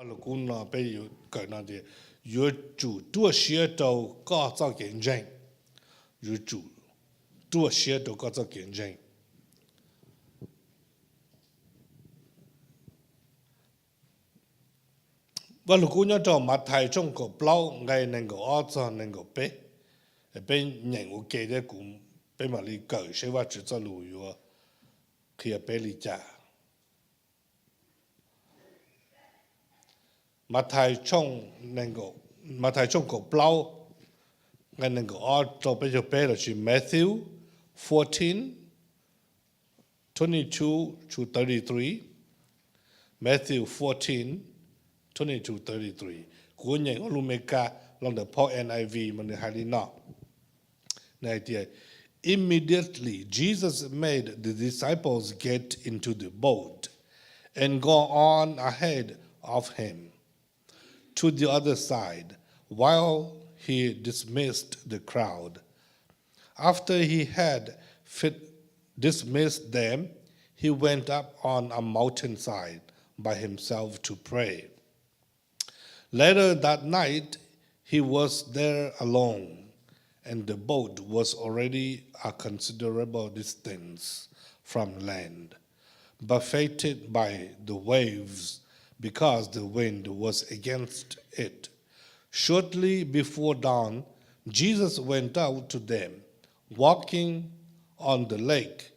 Vaj lug kub no peb yuav kawm no tias, yuav tsum ruaj siab rau koj txoj kev ntseeg. Yuav tsum ruaj siab rau koj txoj kev ntseeg. Vaj lug kub nyob rau Mathais tshooj kaum plaub nqe nees nkaum ob txog nees nkaum peb. Peb nyeem ua ke thiab kuv, peb mam li kawm seb Vajtswv txoj lus yuav qhia peb li cas. Mathais tshooj, Mathais tshooj kaum plaub nqe nees nkaum ob rau peb caug peb lossis Matthew fourteen, twenty-two to thirty-three. Matthew fourteen, twenty-two, thirty-three. Kuv nyeem ua lus Meskas los ntawm phau N I V mas nws hais li no. Nws hais tias, Immediately Jesus made the disciples get into the boat and go on ahead of him to the other side while he dismissed the crowd. After he had fi- dismissed them, he went up on a mountainside by himself to pray. Later that night, he was there alone, and the boat was already a considerable distance from land, buffeted by the waves because the wind was against it. Shortly before dawn, Jesus went out to them, walking on the lake.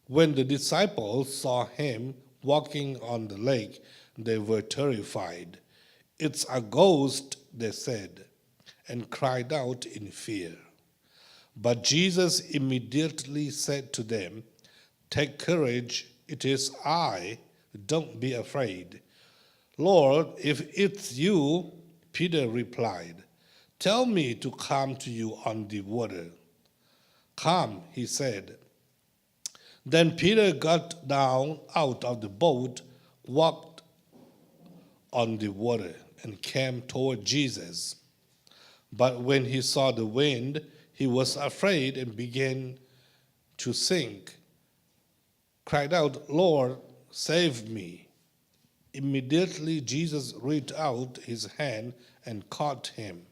When the disciples saw him walking on the lake, they were terrified. It's a ghost, they said, and cried out in fear. But Jesus immediately said to them, Take courage, it is I, don't be afraid. Lord, if it's you, Peter replied, tell me to come to you on the water. Come, he said. Then Peter got down out of the boat, walked on the water, and came toward Jesus. But when he saw the wind, he was afraid and began to sink, cried out, Lord, save me. Immediately Jesus reached out his hand and caught him.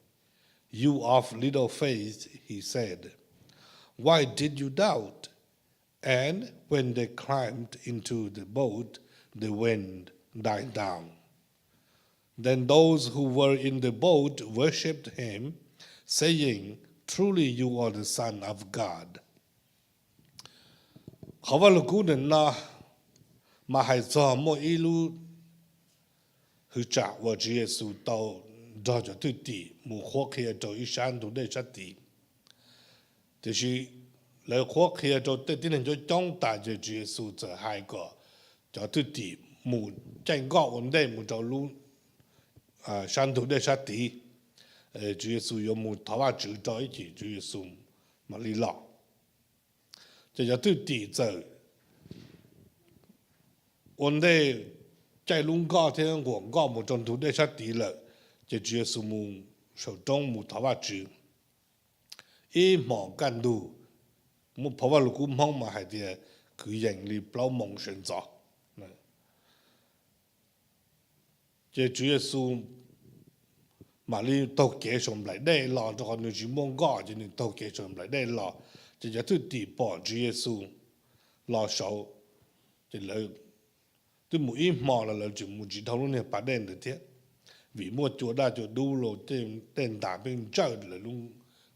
You of little faith, he said, why did you doubt? And when they climbed into the boat, the wind died down. Then those who were in the boat worshipped him, saying, Truly you are the Son of God. Qhov vaj lug kub ntawm no mas hais txog muaj ib lub hwv tsam uas Tswv Yexus tau nrog cov thwj tim mus qhuab qhia rau ib sab ntug dej sab tid. Tiam sis lawv qhuab qhia rau tej tib neeg coob coob tas ces Tswv Yexus txawm hais kom cov thwj tim mus caij nkoj ua ntej mus rau lub sab ntug dej sab tid. Tswv Yexus yuav mus thov Vajtswv rau ib chim Tswv Yexus mam li los. Ces cov thwj tim txawm ua ntej caij lub nkoj thiab nquam nkoj mus rau ntug dej sab tid lawm, ces Tswv Yexus mus saum roob mus thov Vajtswv. Ib hmos kaj ntug, muaj phau Vaj Lug Kub Hmoob mas hais tias kwv yees li plaub moos sawv ntxov. Ces Tswv Yexus mam li taug kev saum nplaim dej los, rau qhov nws tsis muaj nkoj ces nws taug kev saum nplaim dej los. Ces cov thwj tim pom Tswv Yexus los saud, ces lawv twb mus ib hmo los lawv tseem mus tsis dhau lub niag pas dej ntawd thiab, vim muaj cua daj cua dub los tej ntas pheej ntsawj lawv lub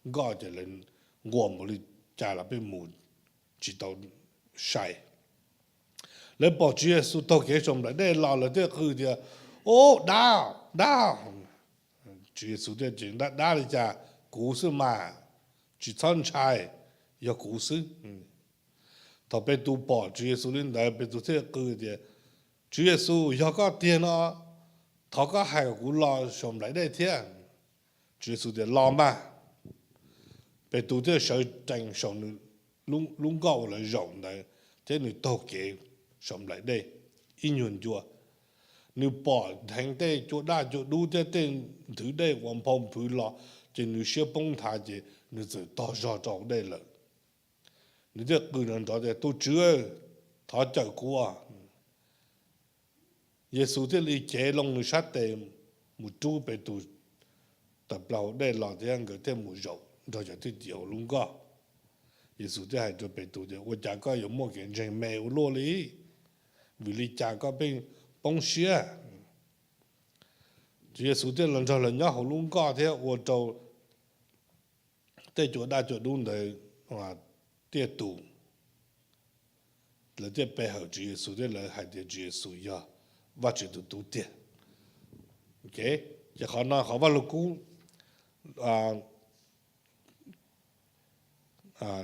nkoj ces lawv nquag npaum li cas los pheej mus tsis tau sai. Lawv pom Tswv Yexus taug kev saum nplaim dej los lawv thiaj qw tias, Ub, dab, dab! Tswv Yexus thiaj tias, Dab, dab li cas? Kuv xwb mas, tsis txhob ntshai, yog kuv xwb. Thaum Petus pom Tswv Yexus li ntawd, Petus thiaj qw tias, Tswv Yexus, yog koj tiag no, thov koj hais kom kuv los saum nplaim dej thiab. Tswv Yexus tias, Los mas. Petus thiaj sawv tsees saum nws lub nkoj uas lawv zaum ntawd thiab nws taug kev saum nplaim dej ib nyuag ncua. Nws pom dheev tej cua daj cua dub thiab tej nthwv dej uas nphau nphwv los, ces nws siab poob nthav ces nws txawm tog zog rau hauv dej lawm. Nws thiaj qw nrov nrov tias, Tus Tswv, thov cawm kuv! Yexus thiaj li cev loo nws sab tes mus rub Petus tawm plaws hauv dej los thiab nkawd thiaj mus zaum nrog cov thwj tim hauv lub nkoj. Yexus thiaj hais rau Petus tias, Ua cas koj yuav muaj kev ntseeg me ua luaj li? Vim li cas koj pheej poob siab? Tswv Yexus thiaj los nrog lawv nyob hauv lub nkoj thiab ua rau tej cua daj cua dub ntawd tiaj tus. Lawv thiaj pe hawm Tswv Yexus thiab lawv hais tias Tswv Yexus yog Vajtswv tus Tub tiag. Ces qhov no qhov Vaj Lug Kub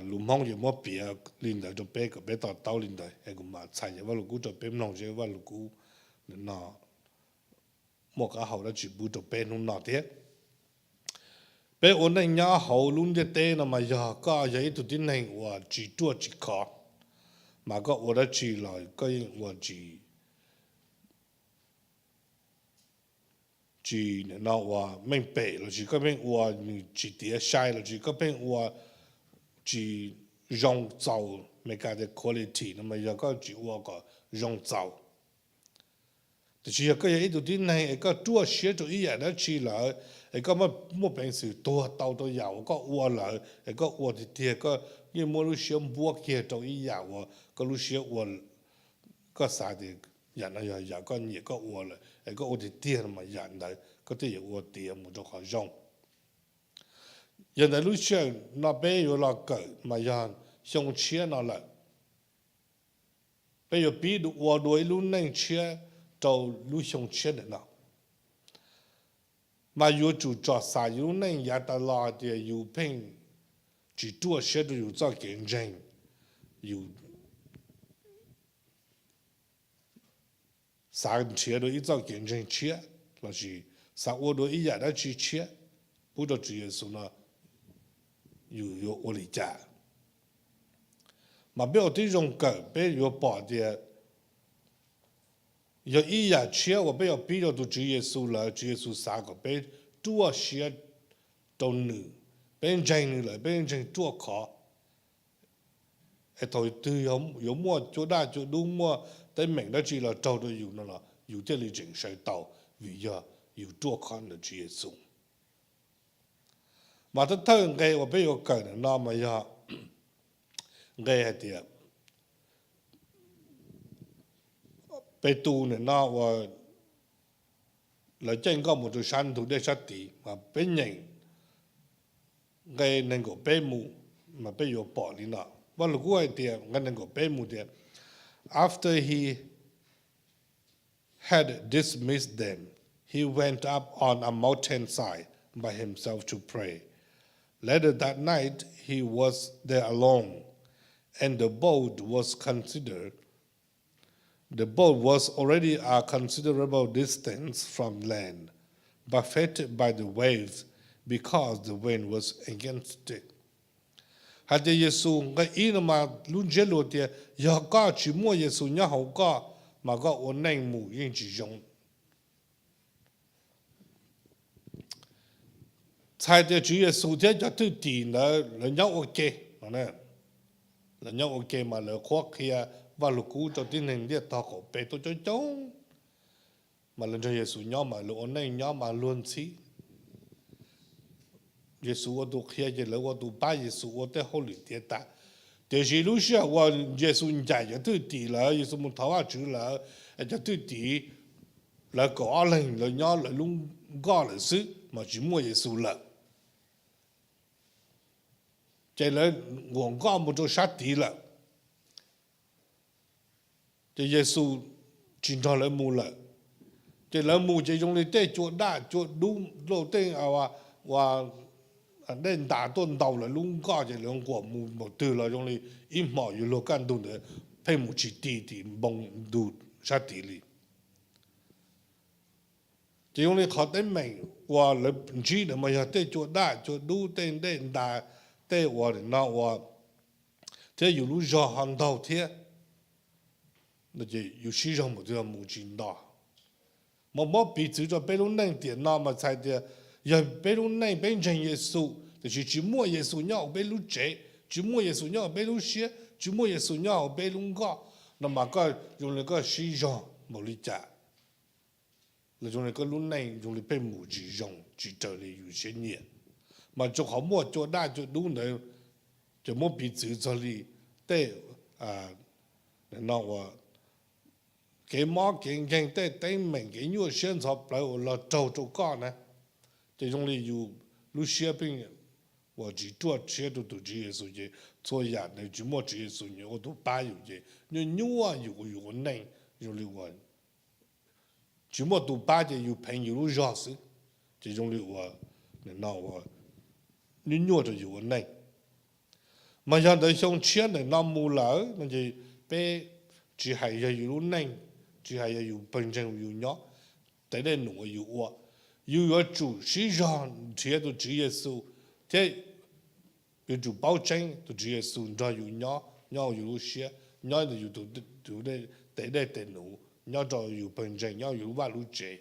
lus Hmoob ces muab piav li ntawd rau peb kom peb to taub li ntawd es kuv mam txhais yam Vaj Lug Kub rau peb mloog seb Vaj Lug Kub no muaj qab hau dab tsi pub rau peb hnub no thiab. Peb ua neej nyob hauv lub ntiaj teb no mas yog koj yog ib tug tib neeg uas tsis ruaj tsis khov, mas koj ua dab tsi los koj yeej ua tsis, tsis nim no ua meej pem los sis koj pheej ua nws tsis tiav sai los sis koj pheej ua tsis zoo txaus. Meskas tias quality no mas yog koj tsis ua kom zoo txaus. Tiam sis yog koj yog ib tug tib neeg es koj ruaj siab rau ib yam dab tsi lawm, es koj muaj peev xwm tuag tau rau yam uas koj ua lawm, es koj ua tiag tiag koj yeej muaj lub siab npuab kiag rau ib yam uas koj lub siab ua, koj xav tias yam no yog yam koj nyiam koj ua lawm es koj ua tiag tiag no mas yam ntawd koj thiaj yuav ua tiav mus rau qhov zoo. Yog ntawd lub sij hawm no peb yuav los kawm mas yog xyoo tshiab no lawm. Peb yuav pib ua dua ib lub neej tshiab rau lub xyoo tshiab ntawm no. Mas yuav tsum tsom xam yus lub neej yav tas los hais tias yus pheej tsis ruaj siab rau yus txoj kev ntseeg, yus xav nrhiav dua ib txoj kev ntseeg tshiab los sis xav ua dua ib yam dab tsi tshiab pub rau Tswv Yexus no, yus yuav ua li cas? Mas peb ua tib zoo kawm peb yuav pom tias yog ib yam tshiab uas peb yuav pib rau tus Tswv Yexus lawm, Tswv Yexus xav kom peb ruaj siab rau nws, peb ntseeg nws lawm peb ntseeg ruaj khov. Es thaum twg yuav muaj cua daj cua dub muaj teeb meem dab tsi los raug rau yus no los yus thiaj li tseem sawv tau, vim yog yus ruaj khov ntawm Tswv Yexus. Mas thawj thawj nqe uas peb yuav kawm ntawm no mas yog nqe hais tias Petus ntawm no uas lawv caij nkoj mus rau sab ntug dej sab tid, mas peb nyeem nqe nees nkaum peb mus mas peb yuav pom li no. Vaj Lug Kub hais tias, nqe nees nkaum peb mus tias, After he had dismissed them, he went up on a mountainside by himself to pray. Later that night he was there alone, and the boat was considered The boat was already a considerable distance from land, buffeted by the waves because the wind was against it. Hais tias Yexus, nqe ib no mas lub ntsiab lus tias yog koj tsis muaj Yexus nyob hauv koj, mas koj ua neej mus yeej tsis zoo. Txhais tias Tswv Yexus thiab cov thwj tim ntawd lawv nyob ua ke, lawv nyob ua ke mas lawv qhuab qhia Vaj Lug Kub rau tib neeg ntiaj tog qaum pem tuaj coob coob. Mas lawv nrog Yexus nyob mas lawv ua neej nyob mas luag ntxhi. Yexus ua tus qhia ces lawv ua tus pab Yexus ua tej hauj lwm tiav tas. Tiam sis lub sij hawm uas Yexus ncaim cov thwj tim lawm, Yexus mus thov Vajtswv lawm, cov thwj tim lawv kaum ob leeg lawv nyob lawv lub nkoj lawm xwb mas tsis muaj Yexus lawm. Ces lawv nquam nkoj mus rau sab tid lawm. Ces Yexus tsis nrog lawv mus lawm. Ces lawv mus ces zoo li tej cua daj cua dub, tej dej ntas tuaj ntaus lawv lub nkoj ces lawv nquam mus npaum twg los zoo li ib hmos yuav luag kaj ntug ntawd pheej mus tsis ti tim npoo ntug sab tid li. Ces zoo li qhov teeb meem uas lawv ntsib ntawd mas yog tej cua daj cua dub, tej dej ntas, tej uas nim no ua thiab yus lub zog ho ntaug thiab, yus sib zog npaum twg mus tsis nto. Mas muab piv txwv rau peb lub neej tiam no mas txhais tias yog peb lub neej peb ntseeg Yexus tiam sis tsis muaj Yexus nyob hauv peb lub tsev, tsis muaj Yexus nyob hauv peb lub siab, tsis muaj Yexus nyob hauv peb lub nkoj, no mas koj zoo li koj sib zog npaum li cas. Los zoo li koj lub neej zoo li pheej mus tsis zoo, tsis raws li yus siab nyiam. Mas tsuas qhov muaj cua daj cua dub ntawd, ces muab piv txwv txog li tej no uas kev mob kev nkeeg, tej teeb meem, kev nyuaj siab ntxhov plawv uas los raug rau koj na, ces zoo li yus lub siab pheej uas tsis ruaj siab rau tus Tswv Yexus, ces txhua yam ntawd tsis muaj Tswv Yexus nyob ua tus pab yus, ces nyuaj nyuaj yus ua yus ua neej, zoo li uas tsis muaj tus pab ces yus pheev yus lub zog xwb, ces zoo li uas no uas nyuaj nyuaj rau yus ua neej. Mas yog ntawd xyoo tshiab ntawm no mus lawm no ces peb tsis hais yog yus lub neej, tsis hais yog yus pawg ntseeg yus nyob, tej dej num uas yus ua, yus yuav tsum sib zog nrhiav tus Tswv Yexus thiab yuav tsum paub tseeb tus Tswv Yexus nrog yus nyob, nyob yus lub siab, nyob yus tus tus tej dej tej num, nyob rau yus pawg ntseeg, nyob yus lub vaj lub tsev.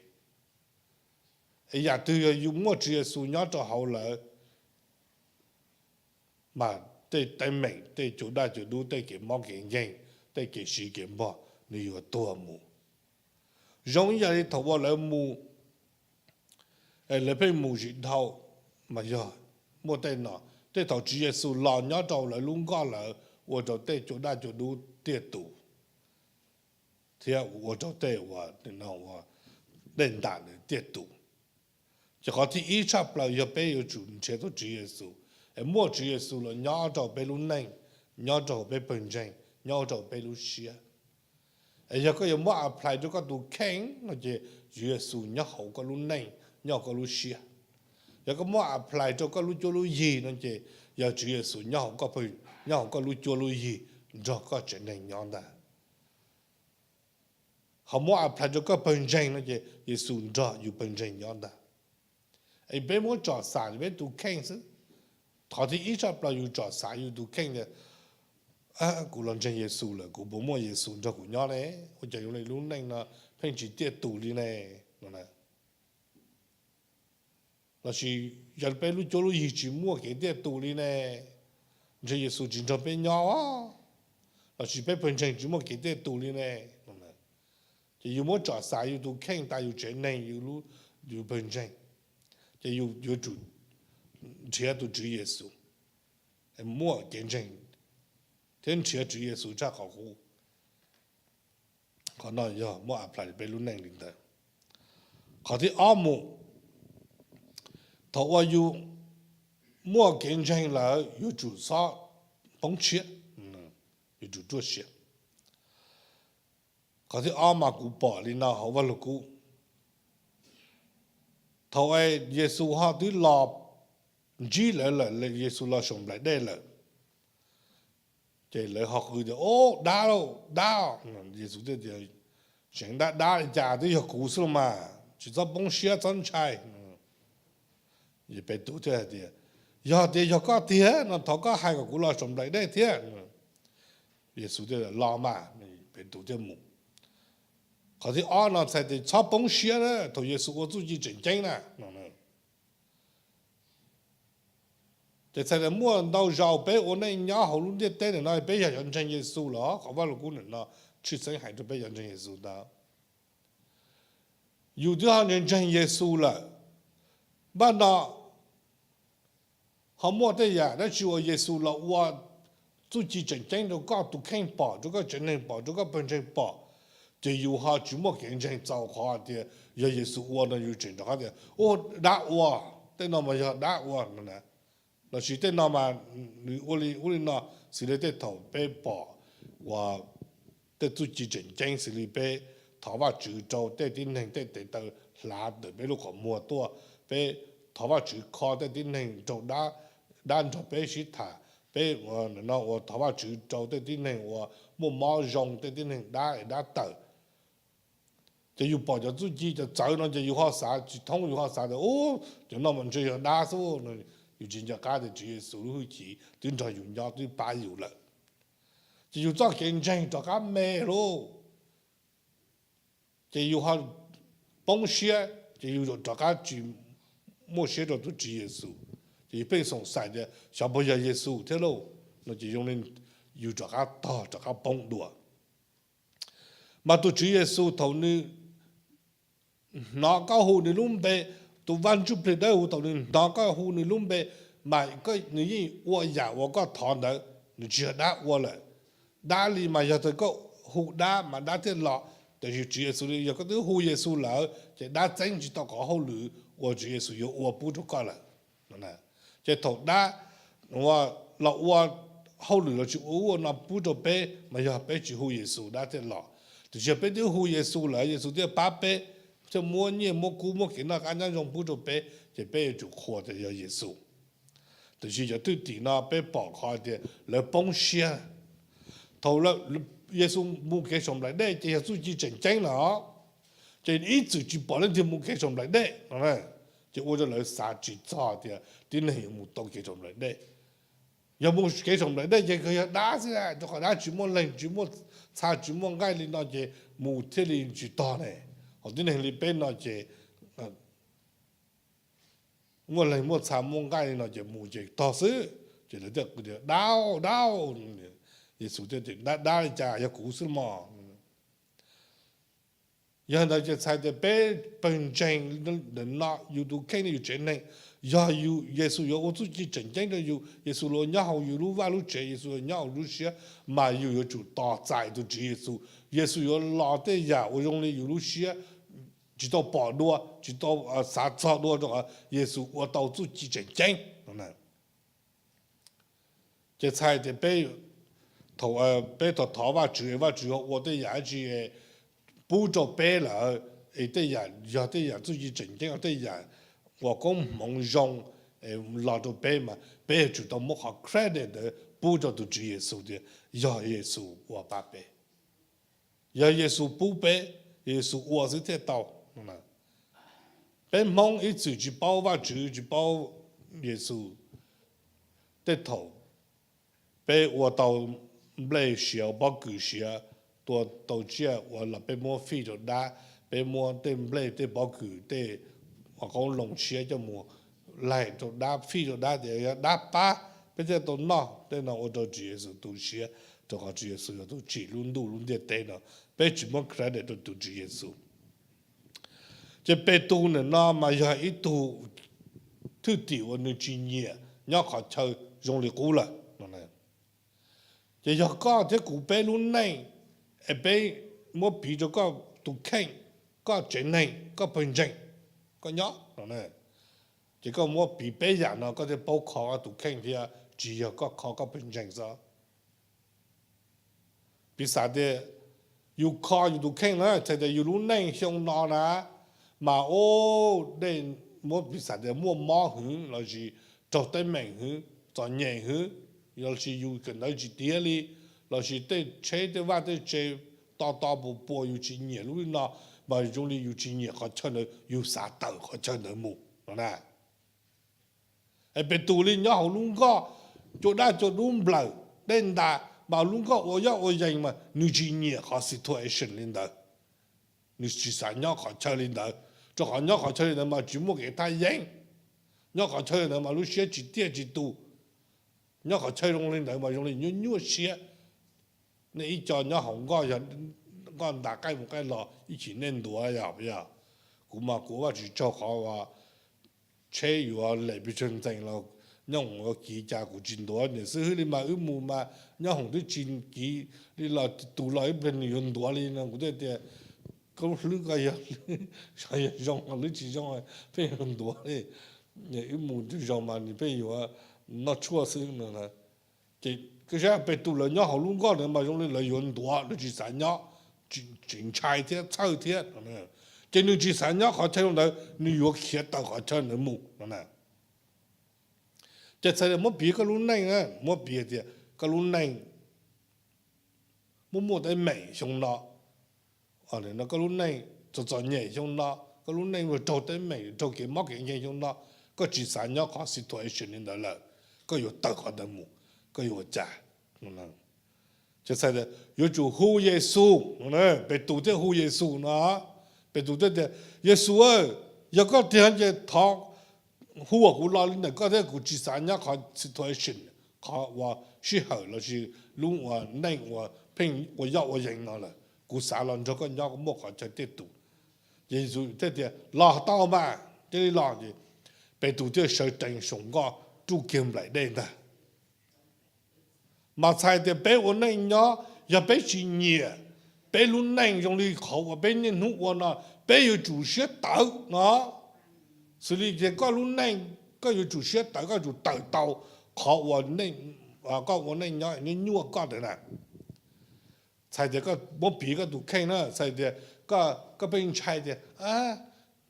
Es yam twg yog yus muaj Tswv Yexus nyob rau hauv lawm, mas tej teeb meem, tej cua daj cua dub, tej kev mob kev nkeeg, tej kev siv kev npog, nws yuav tuag mus. Zoo ib yam li thaum uas lawv mus, lawv pheej mus tsis dhau, mas yog muaj tej no, tej thaum Tswv Yexus los nyob rau lawv lub nkoj lawv ua rau tej cua daj cua dub tiaj tus thiab ua rau tej uas dej ntam ntawd tiaj tus. Ces qhov thib ib tshaj plaws yog peb yuav tsum nrhiav tau Tswv Yexus, es muaj Tswv Yexus los nyob rau peb lub neej, nyob rau peb pawg ntseeg, nyob rau peb lub siab. Es yog koj yuav muab apply rau koj tus kheej no ces Tswv Yexus nyob hauv koj lub neej, nyob hauv koj lub siab. Yog koj muab apply rau koj lub cuab lub yig no ces yog Tswv Yexus nyob hauv koj lub cuab lub yig nrog koj tsev neeg nyob ntag. Ho muab apply rau koj pawg ntseeg no ces Yexus nrog yus pawg ntseeg nyob ntag. Es peb muab tsom xav peb tus kheej xwb. Qhov thib ib tshaj plaws yus tsom xav yus tus kheej tias, kuv los ntseeg Yexus lawm, kuv puas muaj Yexus nrog kuv nyob ne? Ua cas zoo li lub neej no pheej tsis tiaj tus li ne? Lossis yog peb lub cuab lub yig tsis muaj kev tiaj tus li ne? Ntseeg Yexus tsis nrog peb nyob, lossis peb pawg ntseeg tsis muaj kev tiaj tus li ne? Ces yus muab tsom xav yus tus kheej tas, yus tsev neeg, yus pawg ntseeg, ces yus yuav tsum nrhiav tus Tswv Yexus, muaj kev ntseeg thiab nrhiav Tswv Yexus tshaj qhov qub. Qhov no yog muab apply peb lub neej li ntawd. Qhov thib ob mus, thaum uas yus muaj kev ntseeg lawm yuav tsum txhob poob siab, yuav tsum ruaj siab. Qhov thib ob mas kuv pom li no hauv Vaj Lug Kub, thaum Yexus ho twb los ntsib lawv lawm, Yexus los saum nplaim dej lawm, ces lawv ho qw tias, Dab lauj, dab! Yexus thiaj tias, Seev dab dab li cas, twb yog kuv xwb los mas, tsis txhob poob siab, txhob ntshai. Petus thiaj hais tias, Yog tias yog koj tiag no thov koj hais kom kuv los saum nplaim dej thiab. Yexus thiaj, Los mas. Petus thiaj mus. Qhov thib ob no txhais tias txhob poob siab na, thaum Yexus ua txuj ci tseem ceeb na. Ces txhais tias muaj ntau zaus peb ua neej nyob hauv lub ntiaj teb ntawm no peb yog cov ntseeg Yexus los, qhov Vaj Lug Kub ntawm no tshwj xeeb hais rau peb cov ntseeg Yexus ntawd. Yus twb ho ntseeg Yexus lawm, npaj no ho muaj tej yam dab tsi uas Yexus los ua txuj ci tseem ceeb rau koj tus kheej pom, rau koj tsev neeg pom, rau koj pawg ntseeg pom, ces yus ho tsis muaj kev ntseeg txaus qhov tias yog Yexus ua no yus tseem rov qab tias, Ua dab ua, tej no mas yog dab ua no na. Lossis tej no mas nws ua li ub li no, xws li tej thaum peb pom uas tej txuj ci tseem ceeb xws li peb thov Vajtswv rau tej tib neeg tej tes taw hlav ntawm peb lub qhov muag tuaj, peb thov Vajtswv kho tej tib neeg raug dab nrog peb sib tham, peb no uas thov Vajtswv rau tej tib neeg uas muaj mob zoo, tej tib neeg dab es dab tawm. Ces yus pom cov txuj ci cov txawv no ces yus ho xav tsis thoob, yus ho xav tias, Ub, cov no mas ntshe yog dab xwb. Yus tsis nco qab tias Tswv Yexus lub hwj chim twb nrog yus nyob, twb pab yus lawm. Ces yus txoj kev ntseeg rov qab me lauj. Ces yus ho poob siab, ces yus rov qab tsis muaj siab rau tus Tswv Yexus. Ces yus pheej xoom xaim tias xyov puas yog Yexus thiab lauj no, ces zoo li yus rov qab tog rov qab poob dua. Mas tus Tswv Yexus thaum nws hnov koj hu nws lub npe, tus Vaj Ntsuj Plig Dawb Huv thaum nws hnov koj hu nws lub npe, mas nws yeej ua yam uas koj thov ntawd, nws tsis yog dab ua lawm. Dab li mas yog tias koj hu dab mas dab thiaj los, tiam sis Tswv Yexus li yog koj twb hu Yexus lawm ces dab txeeb tsis tau qhov hauj lwm uas Tswv Yexus yuav ua pub rau koj lawm. Ces thaum dab los ua hauj lwm los tsis ua ub ua no pub rau peb mas yog peb tsis hu Yexus dab thiaj los. Tiam sis yog peb twb hu Yexus lawm Yexus thiaj pab peb, thiaj muab nyiaj muab kub muab kev noj qab nyob zoo pub rau peb, ces peb yuav tsum qhuas tias yog Yexus. Tiam sis cov thwj tim no peb pom qhov tias lawv poob siab. Thaum Yexus mus kev saum nplaim dej ces yog txuj ci tseem ceeb lawm, ces ib txwm tsis pom leej twg mus kev saum nplaim dej no, ces ua rau lawv xav tsis txog tias tib neeg yuav mus tau kev saum nplaim dej. Yog mus kev saum nplaim dej ces yog dab xwb, rau qhov dab tsis muaj leeg tsis muaj txha tsis muaj nqaij li no ces mus thiaj li tsis tog ne. Ho tib neeg li peb no ces muaj leeg muaj txha muaj nqaij li no ces mus ces tog xwb. Ces lawv thiaj tias dab, dab. Yexus thiaj tias dab, dab li cas, yog kuv xwb mog. Yog ntawd ces txhais tias peb pawg ntseeg ntawm no yus tus kheej thiab yus tsev neeg, yog Yexus yuav ua txuj ci tseem ceeb rau yus, Yexus los nyob hauv yus lub vaj lub tsev, Yexus los nyob hauv lub siab, mas yus yuav tsum tos txais tus Tswv Yexus. Yexus yuav los tej yam uas zoo li yus lub siab tsis tau pom dua, tsis tau xav txog dua rau qhov Yexus ua tau txuj ci tseem ceeb. Ces txhais tias peb thaum, peb thov thov Vajtswv, Vajtswv ho ua tej yam dab tsi pub rau peb lawm, es tej yam yog tej yam txuj ci tseem ceeb, tej yam uas koob hmoov zoo los rau peb mas peb yuav tsum tau muab qhov credit ntawd pub rau tus Tswv Yexus tias yog Yexus uas pab peb, yog Yexus pub peb, Yexus ua xwb thiaj tau. Peb Hmoob ib txwm tsis paub Vajtswv tsis paub Yexus, tej thaum peb ua tau nplej siav pob kws siav, tua tau tsiaj ua los peb muab fij rau dab, peb muab tej nplej tej pob kws tej qoob loo tshiab coj mus laig rau dab fij rau dab tias yog dab pab peb thiaj tau noj. Tej no ua rau Tswv Yexus tu siab, rau qhov Tswv Yexus yog tus tsim lub ntuj lub ntiaj teb no, peb tsis muab credit rau tus Tswv Yexus. Ces Petus ntawm no mas yog ib tug thwj tim uas nws tsis nyiam nyob qhov chaw zoo li qub lawm. Ces yog koj thiab kuv peb lub neej, es peb muab piv rau koj tus kheej, koj tsev neeg, koj pawg ntseeg, koj nyob, ces koj muab piv peb yam no koj thiaj paub kho koj tus kheej thiab tsis yog koj kho koj pawg ntseeg xwb. Piv xam tias yus kho yus tus kheej na, txhais tias yus lub neej xyoo no na, mas ua dej, muab piv xam tias muaj mob hwv lossis raug teeb meem hwv, txom nyem hwv, lossis yus kawm ntawv tsis tiav li, lossis tej tsheb tej vaj tej tse to to puas puas yus tsis nyiam lub no, mas zoo li yus tsis nyiam qhov chaw ntawd, yus xav tawm qhov chaw ntawd mus no na. Es Petus li nyob hauv lub nkoj, cua dab cua dub nplawm dej ntas, mas lub nkoj ua yoj ua yees mas nws tsis nyiam qhov situation li ntawd. Nws tsis xav nyob qhov chaw li ntawd, rau qhov nyob qhov chaw li ntawd mas tsis muaj kev thaj yeeb, nyob qhov chaw li ntawd mas lub siab tsis tiaj tsis tus, nyob qhov chaw zoo li ntawd mas zoo li nyuaj nyuaj siab. Nej ib co nyob hauv nkoj, nkoj ntas qaij mus qaij los ib chim nej ntuav yog, yog kuv mas kuv ua Vajtswv tsaug qhov uas tsheb yuav lem pes tsawg ntxees los nyob hoom kiv cas kuv tsis ntuav, niam xib hwb li mas wb mus mas nyob hoom twb tsis kiv li los tus los ib pliag nws yuav ntuav li no kuv thiaj tias koj lub hlwb ko yog, yog zoo los lub tsis zoo pheej yuav ntuav li. Wb mus twg zaus mas nws pheej yuav noj tshuaj xwb no. Ces koj saib Petus lawv nyob hauv lub nkoj ntawd mas zoo li lawv yuav ntuav, lawv tsis xav nyob, tseem ntshai thiab txhawj thiab. Ces nws tsis xav nyob qhov chaw ntawd, nws yuav khiav tawm qhov chaw ntawd mus no. Ces txhais tias muab piv koj lub neej, muab piv tias koj lub neej muaj muaj teeb meem xyoo no, koj lub neej txom txom nyem xyoo no, koj lub neej raug teeb meem raug kev mob kev nkeeg xyoo no, koj tsis xav nyob qhov situation li ntawd lawm, koj yuav tawm qhov ntawd mus, koj yuav ua cas? Ces txhais tias yuav tsum hu Yexus, Petus thiaj hu Yexus no. Petus thiaj tias Yexus, yog koj tiag ces thov hu kom kuv los li ntawm koj thiab, kuv tsis xav nyob qhov situation, qhov uas sij hawm lossis lub uas neej uas pheej ua yoj ua yees no lawm, kuv xav los nrog koj nyob muaj qhov chaw tiaj tus. Ces Yexus thiaj tias, los tau mas, cia li los. Ces Petus thiaj sawv tsees saum nkoj ruj kiag nplaim dej ntag. Mas txhais tias peb ua neej nyob, yog peb tsis nyiam peb lub neej zoo li qhov uas peb niaj hnub ua no, peb yuav tsum siab tawv no. Xws li tias koj lub neej, koj yuav tsum siab tawv, koj yuav tsum tawm tau qhov uas koj ua neej nyob nyuaj nyuaj koj ntawd na. Txhais tias koj muab piv koj tus kheej na, txhais tias koj pheej ntshai tias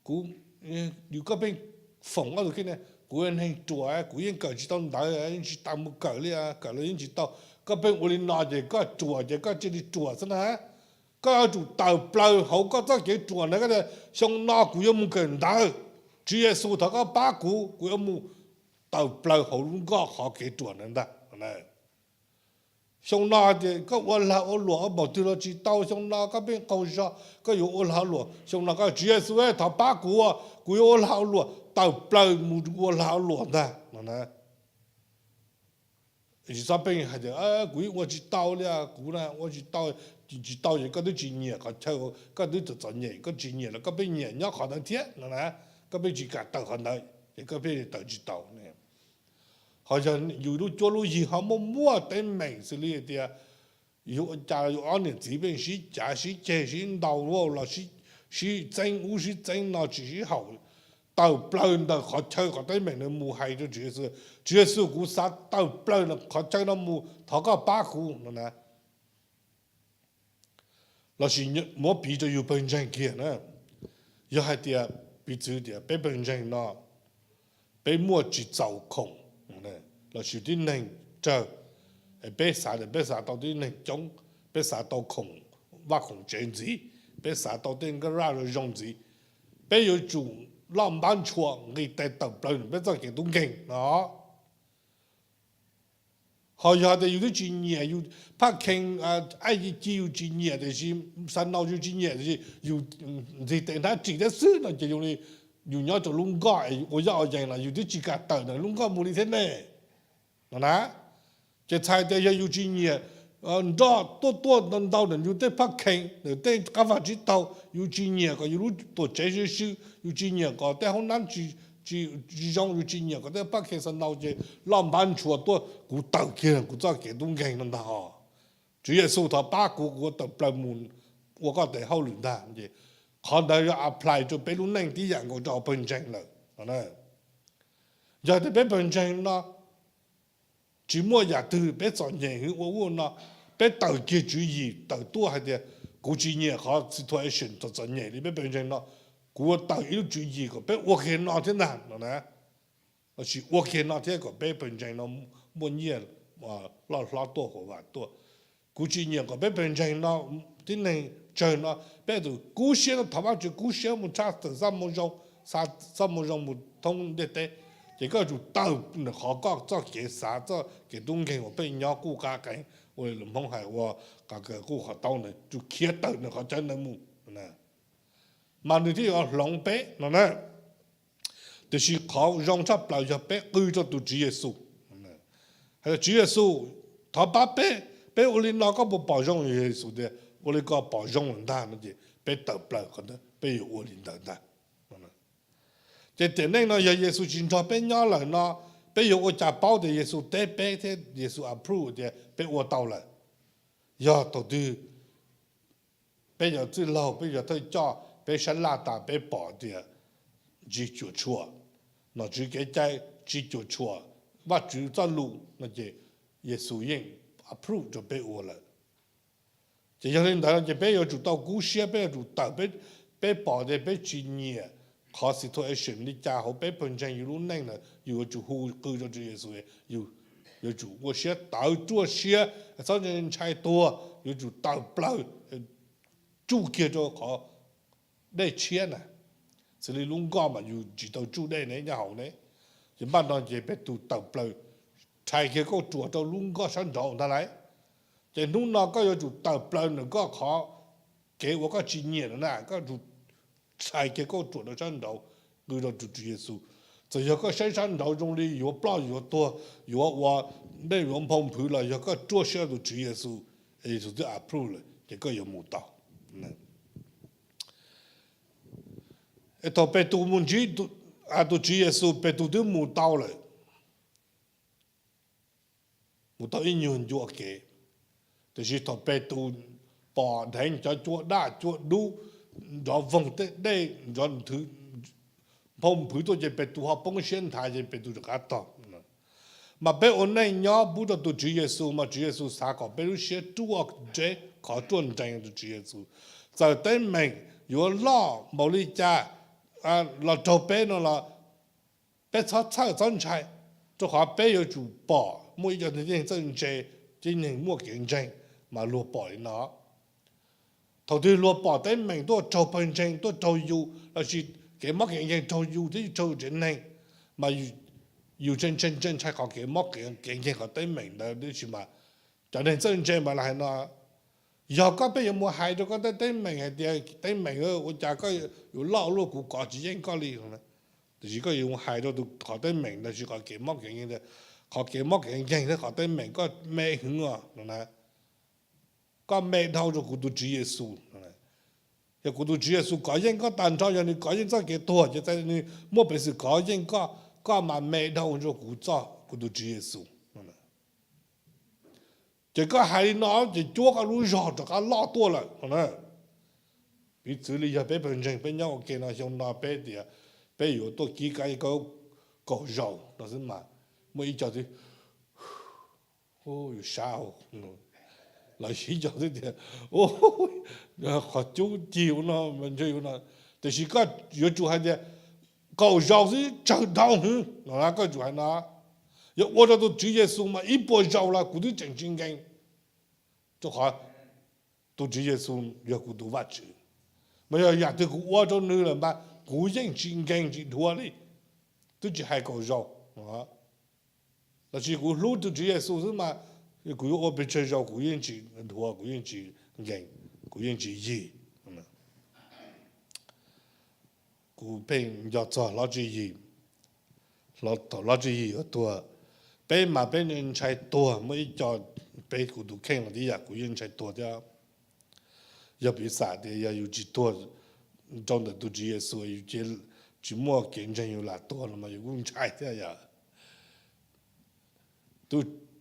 kuv, yus koj pheej foom koj tus kheej na, kuv yog neeg ruam, kuv yeej kawm tsis tau ntawv, yeej tsis tas mus kawm li, kawm los yeej tsis tau. Koj pheej ua li no ces koj ruam ces koj cia li ruam xwb na. Koj yuav tsum tawm plaws hauv koj txoj kev ruam na, koj tias xyoo no kuv yuav mus kawm ntawv, Tswv Yexus thov koj pab kuv, kuv yuav mus tawm plaws hauv lub nkoj qhov kev ruam ntawd ntag. Xyoo no tias koj ua lag ua luam ua npaum twg los tsis tau, xyoo no koj pheej qaug zog, koj yuav ua lag ua luam, xyoo no koj, Tswv Yexus thov pab kuv, kuv yuav ua lag ua luam, tawm plaws mus ua lag ua luam ntag no. Tsis txhob pheej hais tias kuv yeej ua tsis tau li, kuv na ua tsis tau. Tsis tau ces koj twb tsis nyiam qhov chaw, koj twb txom txom nyem, koj tsis nyiam los koj pheej nyiam nyob qhov ntawd thiab no na. Koj pheej tsis kam tawm qhov ntawd ces koj pheej tawm tsis tau. Ho yog yus lub cuab lub yig ho muaj muaj teeb meem xws li hais tias yus ua cas yus ob niam txiv pheej sib cav sib ceg sib ntaus los sib txeeb ub sib txeeb no tsis sib haum, tawm plaws ntawm qhov chaw qhov teeb meem no mus hais rau Tswv Yexus, Tswv Yexus kuv xav tawm plaws ntawm qhov chaw no mus, thov koj pab kuv no na. Lossis muab piv rau yus pawg ntseeg kiag na, yog hais tias piv txwv tias peb pawg ntseeg no peb muaj tsis txaus khoom, lossis tib neeg tsawg, peb xav tias peb xav tau tib neeg coob, peb xav tau khoom vaj khoom tsev ntxiv, peb xav tau tej nkaraj zoo zoo ntxiv, peb yuav tsum loj npab ntshua nqis tes tawm plaws ntawm peb txoj kev tub nkeeg no. Ho yog tias yus twb tsis nyiam, yus phaj khees, aib ci yus tsis nyiam tiam sis, xa naus yus tsis nyiam tiam sis yus nqis tes hnab ris thiab xwb no ces zoo li yus nyob rau lub nkoj es ua yoj ua yees los yus twb tsis kam tawm ntawm lub nkoj mus li thiab ne no na. Ces txhais tias yog yus tsis nyiam nroj tuaj tuaj ntau ntau ntawm yus tej phaj khees, ntawm tej qab vaj tsib taug, yus tsis nyiam kom yus lub tuam tsev sw sw, yus tsis nyiam kom tej hoob nab tsis zoo, yus tsis nyiam kom tej phaj khees xa naus ces loj npab ntshua tuaj, kuv tawm kiag kuv txoj kev tub nkeeg no ntag os. Tswv Yexus thov pab kuv, kuv tawm plaws mus ua koj tes hauj lwm ntag. Qhov ntawd yog apply rau peb lub neej tib yam nkaus rau pawg ntseeg lawm. Yog tias peb pawg ntseeg no tsis muaj yam twg, peb txom nyem hwv ua ua no, peb tawm kiag tswv yim tawm tuaj hais tias kuv tsis nyiam qhov situation txom txom nyem li peb pawg ntseeg no, kuv ua tawm ib lub tswv yim kom peb ua kiag no thiab ntag no na. Lossis ua kiag no thiab kom peb pawg ntseeg no muaj nyiaj loj hlob tuaj huam vam tuaj. Kuv tsis nyiam kom peb pawg ntseeg no, tib neeg tsawg no, peb tus kub siab no thov Vajtswv kub siab mus tshaj tawm xab moo zoo, xab moo zoo mus thoob ntiaj teb. Ces koj yuav tsum tawm ntawm qhov koj txoj kev xav txoj kev tub nkeeg uas pheej nyob quj qab qees ua li lus Hmoob hais ua qhov kawg quj qhov taub ntawd, tsum khiav tawm ntawm qhov chaw ntawd mus. Mas nws thiaj yuav hloov peb no na. Tiam sis qhov zoo tshaj plaws yog peb qw rau tus Tswv Yexus, hais tias Tswv Yexus, thov pab peb, peb ua li no koj puas pom zoo? Yexus tias ua li ko pom zoo lawm ntag no ces peb tawm plaws qhov ntawd peb yuav ua li ntawd ntag. Ces tiam neej no yog Yexus tsis nrog peb nyob lawm no, peb yuav ua cas paub tias Yexus teb peb thiab Yexus approve tias peb ua tau lawm? Yog thaum twg peb yog txwj laug, peb yog thawj coj, peb sab laj tas peb pom tias tsis cuam tshuam nom tswv kev cai, tsis cuam tshuam Vajtswv txoj lus no ces Yexus yeej approve rau peb ua lawm. Ces yog li ntawd no ces peb yuav tsum tau kub siab, peb yuav tsum tawm, peb pom tias peb tsis nyiam qhov situation li cas hauv peb pawg ntseeg yus lub neej na, yus yuav tsum hu qw rau Tswv Yexus, yuav tsum ua siab tawv ruaj siab, txhob ntshai tuag, yuav tsum tawm plaws tsuj kiag rau qhov dej tshiab na. Xws li lub nkoj mas yus tsis tau tsuj dej ne nyob hauv ne. Ces npaj no ces Petus tawm plaws rhais kiag kauj ruam rau lub nkoj sab nraud ntag lauj. Ces hnub no koj yuav tsum tawm plaws ntawm koj qhov kev uas koj tsis nyiam na, koj yuav tsum rhais kiag kauj ruam rau sab nraud, qw rau tus Tswv Yexus. Txawm yog koj saib sab nraud zoo li yuav ploj yuav tuag, yuav ua ntej yuav nphau nphwv los yog koj ruaj siab tus Tswv Yexus, Yexus twb approve lawm ces koj yuav mus tau. Es thaum Petus mus ntsib tus Tswv Yexus, Petus twb mus tau lawm, mus tau ib nyuag ncua kev. Tiam sis thaum Petus pom dheev cov cua daj cua dub nrov voog tej dej nrov nphau nphwv tuaj ces Petus ho poob siab nthav ces Petus rov qab tog. Mas peb ua neej nyob pub rau tus Tswv Yexus mas Tswv Yexus xav kom peb lub siab ruaj nrees, qhov ruaj nrees rau tus Tswv Yexus. Txawm teeb meem yuav loj npaum li cas los raug peb no los peb txhob txhawj txhob ntshai, rau qhov peb yuav tsum pom muaj ib co neeg txawj ntse, tib neeg muaj kev ntseeg mas luag pom li no. Thaum twg luag pom teeb meem tuaj raug pawg ntseeg tuaj raug yus lossis kev mob kev nkeeg raug yus thiab yus raug yus tsev neeg, mas yus ntshai ntshai ntshai qhov kev mob kev nkeeg qhov teeb meem ntawd tab sis mas cov neeg txawj ntse mas lawv hais no, yog koj pheej yuav mus hais rau koj tej teeb meem hais tias teeb meem ua cas koj yuav loj ua luaj kuv kov tsis yeej koj li. Tiam sis koj yuav mus hais rau tus qhov teeb meem lossis qhov kev mob kev nkeeg, qhov kev mob kev nkeeg thiab qhov teeb meem koj me heev os no na, koj me dhau rau kuv tus Tswv Yexus. Yog kuv tus Tswv Yexus kov yeej koj tag nrho, yog nws kov yeej txoj kev tuag ces txawm nws muaj peev xwm kov yeej koj, koj mas me dhau rau kuv, kuv tus Tswv Yexus. Ces koj hais li no ces cuab koj lub zog rov qab loj tuaj lawm no na. Piv txwv li yog peb pawg ntseeg peb nyob ua ke no xyoo no peb tias peb yuav tuaj kib kab kaum zaus no xwb mas muaj ib co twb yus sab los ib co twb tias qhov cub cig ua no ntshe yuav no, tiam sis koj yuav tsum hais tias kaum zaus xwb tsawg dhau hwv no na, koj tsum hais no. Yog ua rau tus Tswv Yexus mas ib puas zaus los kuv twb tseem tsis nkees, rau qhov tus Tswv Yexus yog kuv tus Vajtswv, mas yog yam twg kuv ua rau nws lawm mas kuv yeej tsis nkees tsis dhuav li, twb tsis hais kaum zaus. Lossis kuv hlub tus Tswv Yexus xwb mas kuv yuav ua pes tsawg zaus kuv yeej tsis dhuav kuv yeej tsis nkees, kuv yeej tsis yig. Kuv pheej nco txog Hlob Tswv Yig, thaum Hlob Tswv Yig yuav tuag, peb mas peb ntshai tuag, muaj ib co peb kuv tus kheej los tib yam kuv yeej ntshai tuag thiab. Yog piv xam tias yog yus tsis tuag rau ntawm tus Tswv Yexus, yus tsis muaj kev ntseeg yus lam tuag no mas yus kuj ntshai thiab yom.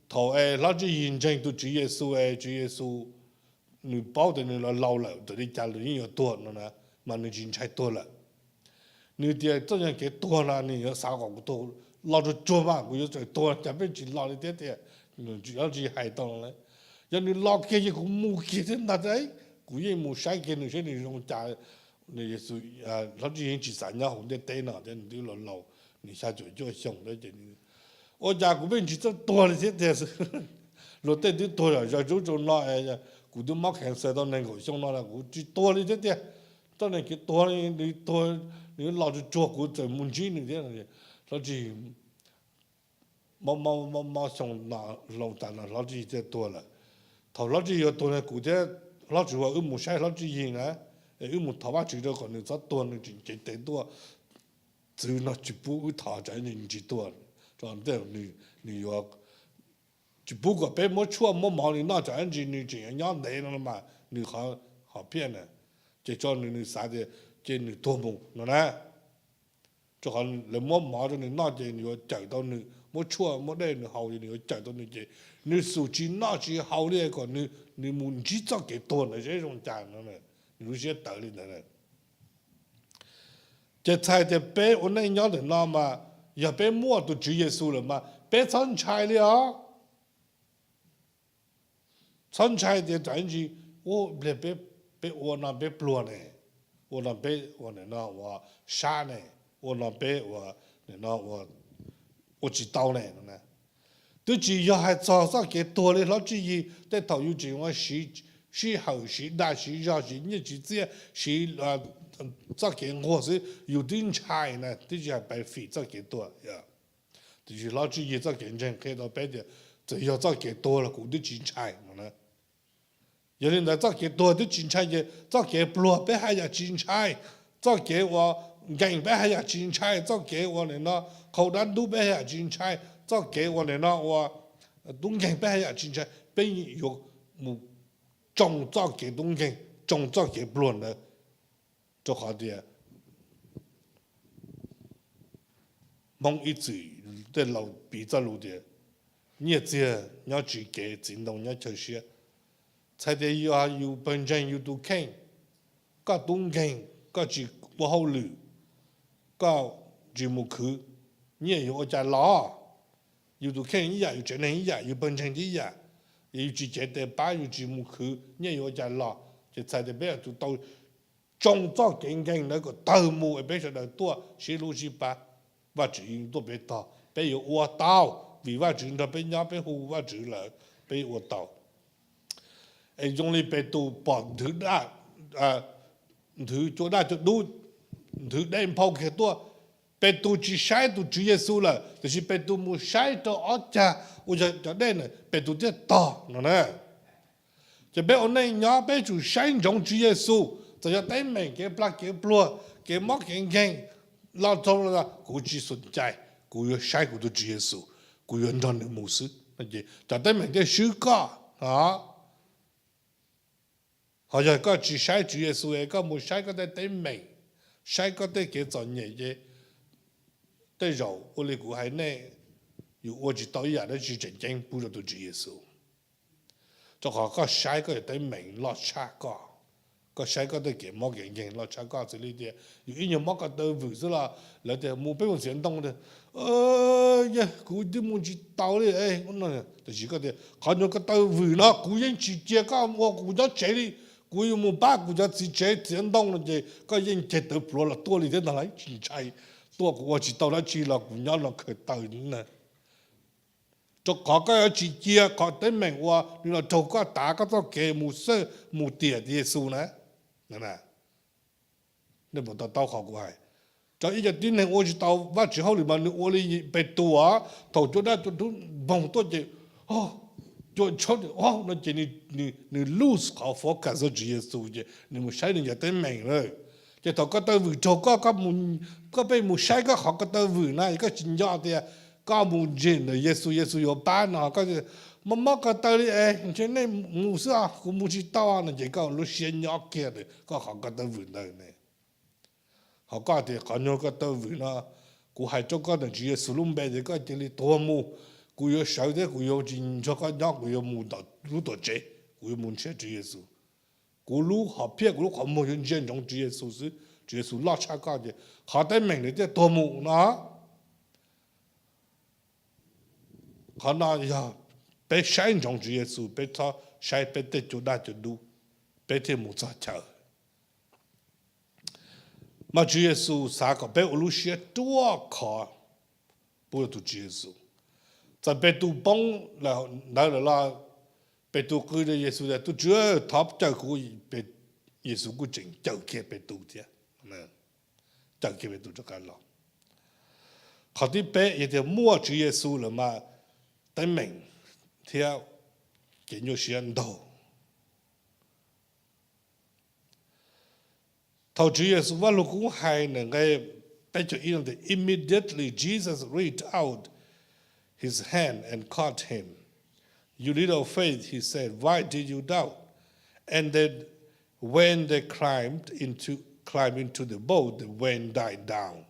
Thaum es Hlob Tswv Yig ntseeg tus Tswv Yexus es Tswv Yexus nws paub tias nws los laus lawm, raws li cas nws yeej yuav tuag no na, mas nws tsis ntshai tuag lawm. Nws tias txoj kev tuag no nws yuav xav kom kuv tuag los tsuag tsuag mas kuv yuav txawm tuag cas pheej tsis los li thiab tias, Hlob Tswv Yig hais tau no. Yog nws los kiag ces kuv mus kiag thiab ntag, kuv yeej mus saib kiag nws saib nws zoo cas. Yexus, Hlob Tswv Yig tsis xav nyob hauv ntiaj teb no thiab, nws twb laus laus, nws xya caum cuaj xyoo thiab ces ua cas kuv pheej tsis txawj tuag li thiab tiag. Luag tej twb tuag zom zaws rau no, kuv twb mob cancer tau nees nkaum xyoo no los kuv tsis tuag li thiab tiag. Txoj neeg kev tuag, nws tuag, nws los tsuag tsuag kuv txawm mus ntsib nws thiab. Hlob Tswv Yig mob mob mob xyoo no, hloov tas no Hlob Tswv Yig thiaj tuag lawm. Thaum Hlob Tswv Yig yuav tuag no kuv thiab Hlob Tswv Huas wb mus saib Hlob Tswv Yig na, es wb mus thov Vajtswv rau kom nws txhob tuag, nws tseem cev tes tuaj, txwv no tsis pub wb thov tsam ib ntsis nws tsis tuag, nws yuav, tsis pub kom peb muab tshuaj muab mov nws noj tsam ib ntsis nws tseem yuav nyob ntev no mas nws qhov phiaj na. Ces tso nws, nws xav tias ces nws tuag mus no na. Rau qhov lawv muab mov rau nws noj ces nws yuav cawm tau nws, muab tshuaj muab dej nws haus ces nws yuav cawm tau nws ces nws xum tsis noj tsis haus li kom nws, nws mus ntsib txoj kev tuag ntawd seb zoo cas no, nws lub siab tawv li ntawd. Ces txhais tias peb ua neej nyob ntawm no mas yog peb muaj tus Tswv Yexus lawm mas peb txhob ntshai li os. Txhob ntshai tias tsam ib ntsis ua pliag peb ua no peb pluag ne, ua no peb ua nim no ua sab ne, ua no peb ua nim no ua tsis tau ne. Twb tsis yog hais txog txoj kev tuag li Hlob Tswv Yig, tej thaum yus tseem ua siv sij hawm siv dag siv zog siv nyiaj siv txiaj siv txoj kev nquag xwb yus twb ntshai na, twb tsis hais pais fim txoj kev tuag. Tiam sis Hlob Tswv Yig txoj kev ntseeg qhia tau peb tias txawm yog txoj kev tuag los kuv twb tsis ntshai no na. Yog li ntawd txoj kev tuag twb tsis ntshai ces txoj kev pluag peb haj yam tsis ntshai, txoj kev uas nkees peb haj yam tsis ntshai, txoj kev uas nim no qhau dab ntub peb haj yam tsis ntshai, txoj kev uas nim no ua tub nkeeg peb haj yam tsis ntshai, peb yuav mus tsoo txoj kev tub nkeeg, tsoo txoj kev pluag ntawd, rau qhov tias Hmoob ib txwm tej laus piv txoj lus tias nyiaj txiag nyob tsis kev, txiv ntoo nyob chaw siab. Txhais tias yog yus pawg ntseeg yus tus kheej, koj tub nkeeg, koj tsis ua hauj lwm, koj tsis mus khwv, nyiaj yuav ua cas los? Yus tus kheej ib yam, yus tsev neeg ib yam, yus pawg ntseeg ib yam, yus tsis cev tes pab, yus tsis mus khwv, nyiaj yuav ua cas los? Ces txhais tias peb yuav tsum tau tsoo txoj kev nkeeg ntawd kom tawg mus es peb sawv daws tuaj sib hlub sib pab. Vajtswv yeej tuaj peb tog, peb yuav ua tau, vim Vajtswv nrog peb nyob, peb hu Vajtswv lawm, peb yuav ua tau. Es zoo li Petus pom nthwv daj, nthwv cua daj cua dub, nthwv dej nphau kiag tuaj, Petus tsis saib tus Tswv Yexus lawm, tiam sis Petus mus saib rau ob cag uas yog cov dej na, Petus thiaj tog no na. Ces peb ua neej nyob peb yuav tsum saib ntsoov Tswv Yexus, txawm yog teeb meem, kev plag kev pluag, kev mob kev nkeeg, los raug los, kuv tsis xum cai, kuv yuav saib kuv tus Tswv Yexus, kuv yuav nrog nws mus xwb. Cov teeb meem thiaj swb koj. Ho yog koj tsis saib Tswv Yexus es koj mus saib koj tej teeb meem, saib koj tej kev txom nyem ces tej zaum ua li kuv hais nej, yus ua tsis tau ib yam dab tsi tseem ceeb pub rau tus Tswv Yexus. Rau qhov koj saib koj tej teeb meem loj tshaj koj, koj saib koj tej kev mob kev nkeeg loj tshaj koj. Xws li tias yus ib nyuag mob ko taw vwm xwb los lawv tias mus, peb mus txiav ntoo tias, yog kuv twb mus tsis tau li. Tiam sis koj tias qhov nyuag ko taw vwm no kuv yeej tsis cia koj ua kuv nyob tsev li, kuv yuav mus pab kuv cov txiv tsev txiav ntoo no ces koj yeej ceg tawv pluav los tuaj li thiab ntag lauj, tsis ntshai, tuaj kuv ua tsis tau dab tsi los kuv nyob no khaws taw na. Rau qhov koj yuav tsis cia qhov teeb meem uas nws los raug koj tav koj txoj kev mus xawj mus tiam Yexus na. Nej puas to taub qhov kuv hais? Rau ib co tib neeg ua tsis tau Vajtswv hauj lwm mas nws ua li Petus, thaum cua daj cua dub npog tuaj ces cua tshab no ces nws lose qhov focus rau Tswv Yexus ces nws mus saib nws cov teeb meem lawm. Ces thaum ko taw vwm raug koj, koj pheej mus saib koj qhov ko taw vwm na, koj tsis nco tias koj mus ntseeg ntawm Yexus, Yexus yuav pab no, koj mob mob ko taw li es ntshe nej mus xwb os, kuv mus tsis tau no ces koj lub siab nyob kiag ntawm koj qhov ko taw vwm ntawd ne. Ho koj tias qhov nyuag ko taw vwm no, kuv hais rau koj ntawm Tswv Yexus lub npe tias koj cia li tuag mus, kuv yuav sawv thiab kuv yuav tsis nrog koj nyob, kuv yuav mus tom lub tuam tsev, kuv yuav mus nrhiav Tswv Yexus. Kuv lub hom phiaj, kuv lub qhov muag yuav ntsia ntsoov Tswv Yexus xwb, Tswv Yexus loj tshaj koj ces qhov teeb meem ntawd thiaj tuag mus no. Qhov no yog peb saib ntsoov Tswv Yexus, peb txhob saib peb tej cua daj cua dub, peb thiaj mus txog chaw. Mas Tswv Yexus xav kom peb ua lub siab ruaj khov pub rau tus Tswv Yexus. Txawm Petus poob ntawd lawm los Petus qw rau Yexus tias, Tus Tswv, thov cawm kuv. Yexus kuj tseem cawm kiag Petus thiab, cawm kiag Petus rov qab los. Qhov thib peb yog tias muaj Tswv Yexus lawm mas teeb meem thiab kev nyuaj siab ntaug. Thaum Tswv Yexus Vaj Lug Kub hais ntawm nqe peb caug ib no tias, Immediately Jesus reached out his hand and caught him. You little faith, he said, why did you doubt? And then when they climbed into, climbed into the boat, the wind died down.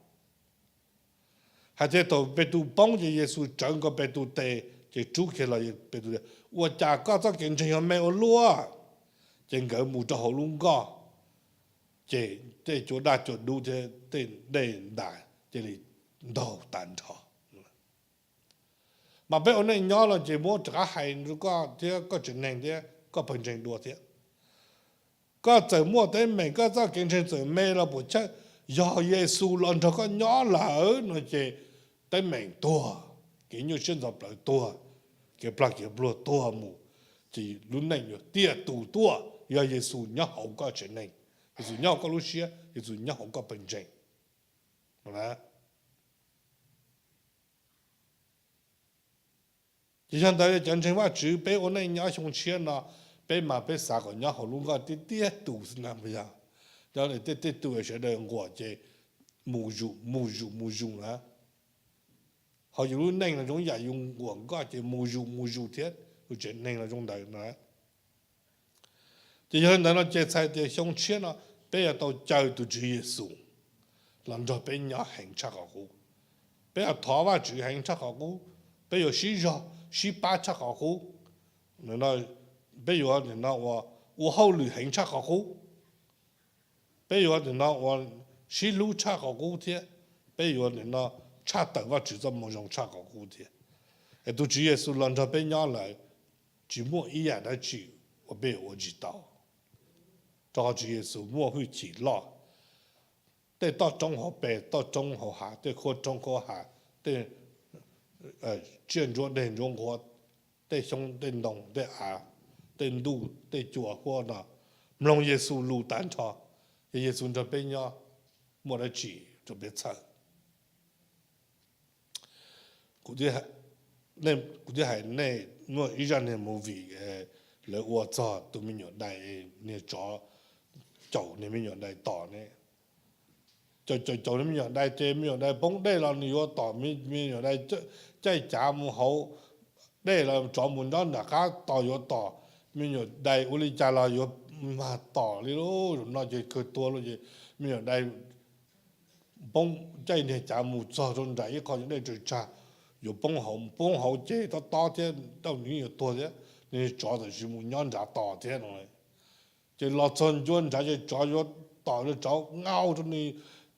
Hais tias thaum Petus poob ces Yexus tsawv nkaus Petus tes ces rub kiag los. Petus tias, Ua cas koj txoj kev ntseeg yog me ua luaj? Ces nkawd mus rau hauv lub nkoj, ces tej cua daj cua dub thiab tej dej ntas cia li ntaug tag nrho. Mas peb ua neej nyob no ces muab rov qab hais rau koj thiab koj tsev neeg thiab koj pawg ntseeg dua thiab. Koj txawm muaj teeb meem, koj txoj kev ntseeg txawm me los puas chawj, yog Yexus los nrog koj nyob lawm no ces teeb meem tuag, kev nyuaj siab ntxhov plawv tuag, kev plag kev pluag tuag mus, ces lub neej yuav tiaj tus tuaj. Yog Yexus nyob hauv koj tsev neeg, Yexus nyob hauv koj lub siab, Yexus nyob hauv koj pawg ntseeg. Ces yog ntawd cov ntseeg Vajtswv peb ua neej nyob xyoo tshiab no, peb mas peb xav kom nyob hauv lub nkoj tiaj tiaj tus xwb na, puas yog? Cov tiaj tiaj tus sawv daws nquam ces mus zus mus zus mus zus na. Ho yus lub neej no zoo yam yus nquam nkoj ces mus zus mus zus thiab, yus tsev neeg no zoo ntawd na. Ces yog li ntawd no ces txhais tias xyoo tshiab no peb yuav tau caw tus Tswv Yexus los nrog peb nyob heev tshaj qhov qub. Peb yuav thov Vajtswv heev tshaj qhov qub, peb yuav sib zog sib pab tshaj qhov qub, peb yuav ua hauj lwm heev tshaj qhov qub, peb yuav ua sib hlub tshaj qhov qub thiab, peb yuav tshaj tawm Vajtswv txoj moo zoo tshaj qhov qub thiab. Es tus Tswv Yexus los nrog peb nyob lawm, tsis muaj ib yam dab tsi uas peb yuav ua tsis tau, rau qhov Tswv Yexus muaj hwj chim loj. Tej toj roob hauv pes, toj roob hauv hav, tej khuab roob khuab hav, tej tsiaj ntsuab deg ntsuab nqhuab, tej xyoob tej ntoo tej av, tej ntuj tej cua huab no, mloog Yexus lus tag nrho, ces Yexus nrog peb nyob, muaj dab tsi rau peb txhawj? Kuv twb hais nej muaj ib zaj niag movie lawv ua txog tus me nyuam dais, niag tsov caum niag me nyuam dais tom ne. Caum caum caum niag me nyuam dais ces me nyuam dais poob dej los nws yuav tom, me nyuam dais caij cav mus hauv dej los tsov mus nyob nram qab tos yuav tom, me nyuam dais ua li cas los yuav mag tom li lauj. Zaum no ces kawg tuag lauj ces me nyuam dais poob caij niag cav mus txog rau nram ib qho dej tsaws tsag, yuav poob hauv, poob hauv ces tob tob thiab, nws yeej yuav tuag thiab, niag tsov tam sim mus nyob nrad tos thiab no. Ces los txog ncua nrad ces tsov yuav tom, tsov nqaus rau nws,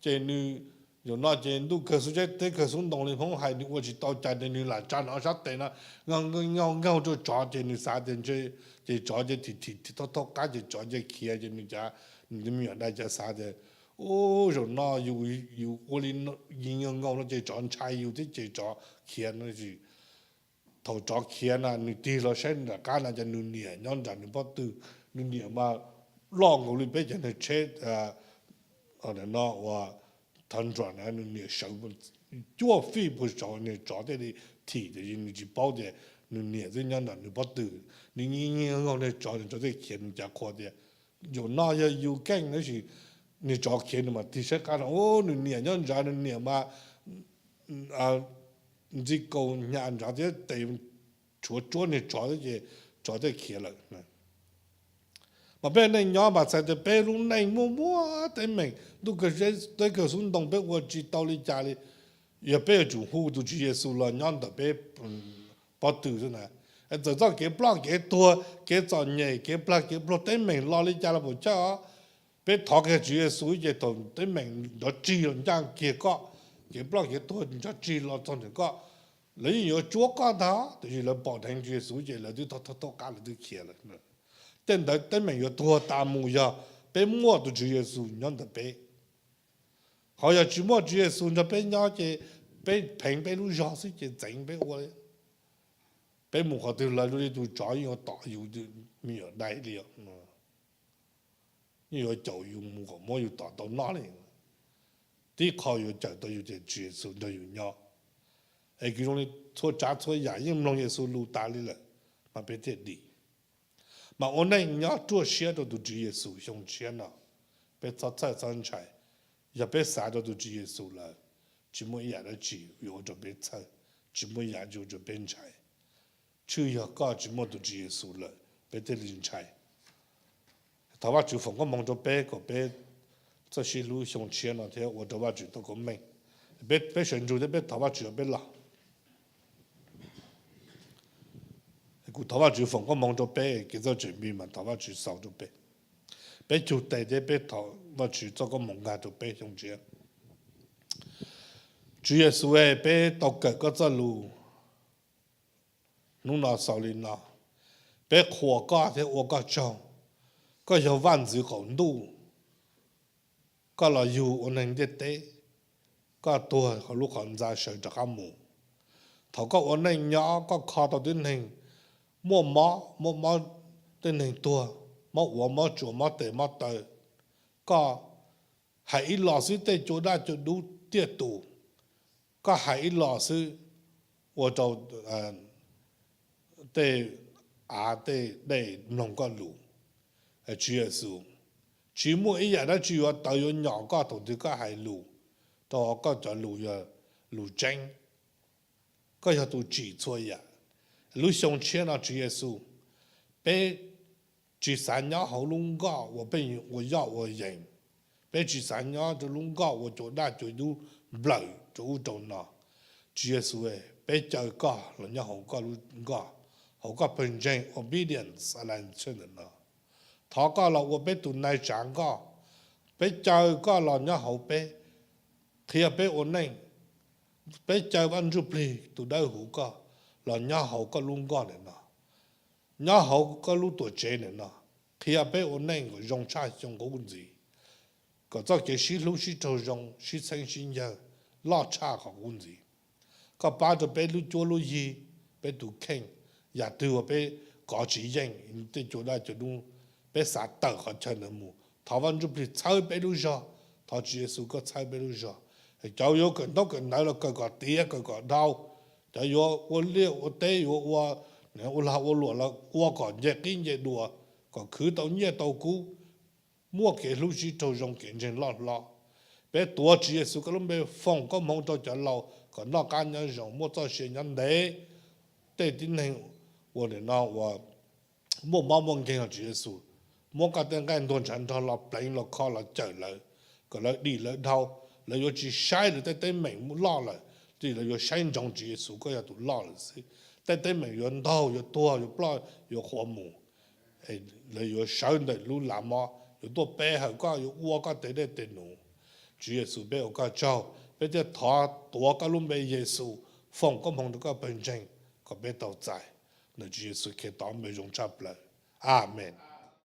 ces nws, zaum no ces ntuj kawg xub teb, teb kawg xub ntoo li Hmoob hais, nws ua tsis tau cas ces nws lam tsa nws ob sab tes no nqaug nqaug rau tsov ces nws xav tias ntshe, ces tsov ces thim thim thim thauj thauj qab ces tsov ces khiav ces nws cas, nws me nyuam dais cas xav tias, ub, zaum no yus, yus ua li nqaug nqaug no ces tsov ntshai yus thiab ces tsov khiav no. Thaum tsov khiav na nws tig los saib nram qab na ces nws niam nyob nram nws pob tw, nws niam mas loj nkaus li peb cov niag tsheb no ua thov nruam na, nws niam sawv cuaj fij puag saud, niag tsov thiaj li thim, tiam sis nws tsis paub tias nws niam twb nyob nram nws pob tw. Nws nyiag nyiag nkaug niag tsov, niag tsov thiaj khiav, nws cav qhua tias, zaum no yog yus keej, tab sis niag tsov khiav nws mam tig saib qab no, ub, nws niam nyob nrad, nws niam mas ntxi kaus hnyav nrad thiab tes tshuav tsuab niag tsov thiab ces tsov thiaj khiav lawm. Mas peb neej nyob mas txhais tias peb lub neej muaj muaj teeb meem, ntuj kawg teb kawg xub ntoo peb ua tsis tau li cas li. Yog peb yuav tsum hu tus Tswv Yexus los nyob ntawm peb pob tw xwb na. Txawm txoj kev ploj kev tuag, kev txom nyem, kev plag kev pluag, teeb meem los li cas los puas chawj os, peb thov kiag Tswv Yexus ces thaum teeb meem nrov tsig los ncaj kiag koj, kev ploj kev tuag nrov tsig los txog ntawm koj, lawv yeej yuav tsuab koj ntag, tiam sis lawv pom dheev Tswv Yexus ces lawv twb thauj thauj qab lawv twb khiav lawm. Tej ntawd teeb meem yuav tuag tas mus yog peb muaj tus Tswv Yexus nyob ntawm peb. Qhov yog tsis muaj Tswv Yexus nrog peb nyob ces peb pheev peb lub zog xwb ces txeev peb ua li. Peb mus qhov twg los zoo li tus tsov yeej yuav tom yus me nyuam dais li os. Yeej yuav caum yus mus kom muab yus tom tau noj li. Tib qho yuav cawm tau yus ces Tswv Yexus nrog yus nyob. Es kuv zoo li txhua tsav txhua yam yeej mloog Yexus lus tas li lawm mas peb thiaj dim. Mas ua neej nyob ruaj siab rau tus Tswv Yexus xyoo tshiab no, peb txhob txhawj txhob ntshai. Yog peb xav rau tus Tswv Yexus lawm, tsis muaj ib yam dab tsi yuav ua rau peb txhawj, tsis muaj ib yam dab tsi ua rau peb ntshai. Tshwj yog koj tsis muaj tus Tswv Yexus lawm peb thiaj li ntshai. Thov Vajtswv foom koob hmoov rau peb kom peb txawj sib hlub xyoo tshiab no thiab ua rau Vajtswv tau koob meej. Peb sawv ntsug thiab peb thov Vajtswv peb los. Kuv thov Vajtswv foom koob hmoov rau peb, kev txawj tseem npis mas thov Vajtswv xaus rau peb. Peb cug tes thiab peb thov Vajtswv txoj koob hmoov nkag rau peb xyoo tshiab. Tswv Yexus, peb tau kawm koj txoj lus hnub no xaus li no. Peb qhuas koj thiab ua koj tsaug. Koj yog vaj ntxwv qaum ntuj. Koj los yug ua neeg ntiaj teb, koj tuag hauv lub qhov ntxa sawv rov qab mus. Thaum koj ua neej nyob koj kho tau tib neeg muaj mob, muaj mob, tib neeg tuag, mob uav mob tsuas mob tes mob taw. Koj hais ib los xwb tej cua daj cua dub tiaj tus. Koj hais ib los xwb ua rau tej av tej dej mloog koj lus. Tswv Yexus, tsis muaj ib yam dab tsi yuav tawv yuav nyom koj thaum twg koj hais lus, rau qhov koj cov lus yog lus tseeb. Koj yog tus tsim txhua yam. Lub xyoo tshiab no Tswv Yexus, peb tsis xav nyob hauv lub nkoj uas peb ua yoj ua yees. Peb tsis xav nyob rau lub nkoj uas cua daj cua dub nplawm rau ub rau no. Tswv Yexus, peb caw koj los nyob hauv koj lub nkoj, hauv koj pawg ntseeg obedience alliance ntawm no. Thov koj los ua peb tus nai tsav nkoj. Peb caw koj los nyob hauv peb, qhia peb ua neej. Peb caw Vaj Ntsujplig tus dawb huv koj los nyob hauv koj lub nkoj ntawm no, nyob hauv koj lub tuam tsev ntawm no, qhia peb ua neej kom zoo tshaj xyoo qub ntxiv, kom txoj kev sib hlub sib raug zoo sib txheeb sib ncawg loj tshaj qhov qub ntxiv. Koj pab rau peb lub cuab lub yig, peb tus kheej, yam twg uas peb kov tsis yeej tej cua daj cua dub, peb xav tawm qhov chaw ntawd mus, thov Vaj Ntsujplig txhawb peb lub zog. Thov Tswv Yexus koj txhawb peb lub zog. Cov yuav kawm ntaub kawm ntawv los kawm kom tiav kawm kom dhau, cov yuav ua liaj ua teb yuav ua, ua lag ua luam los ua kom nce qib nce dua, kom khwv tau nyiaj tau kub, muaj kev hlub sib raug zoo kev ntseeg loj hlob. Peb tuav Tswv Yexus koj lub npe foom koob hmoov rau cov laus kom noj qab nyob zoo muaj txoj sia nyob ntev. Tej tib neeg uas nim no uas muaj mob muaj nkeeg los Tswv Yexus, muab koj tej nqaij ntuag ntshav nrog los pleev los kho los cawm lawv, kom lawv dim lawv dhau. Lawv yuav tsis saib lawv tej teeb meem loj lawm, tiam sis lawv yuav saib ntsoov Tswv Yexus koj yog tus loj lawm xwb. Tej teeb meem yuav ntaug yuav tuag yuav ploj yuav qhuav mus, lawv yuav sawv ntawm lub lav mob yuav tuaj pe hawm koj yuav ua koj tes dej tes num. Tswv Yexus peb ua koj tsaug, peb thiaj thov tuav koj lub npe Yexus foom koob hmoov rau koj pawg ntseeg kom peb tau txais. Ntawm Tswv Yexus Khetos npe zoo tshaj plaws. Amees.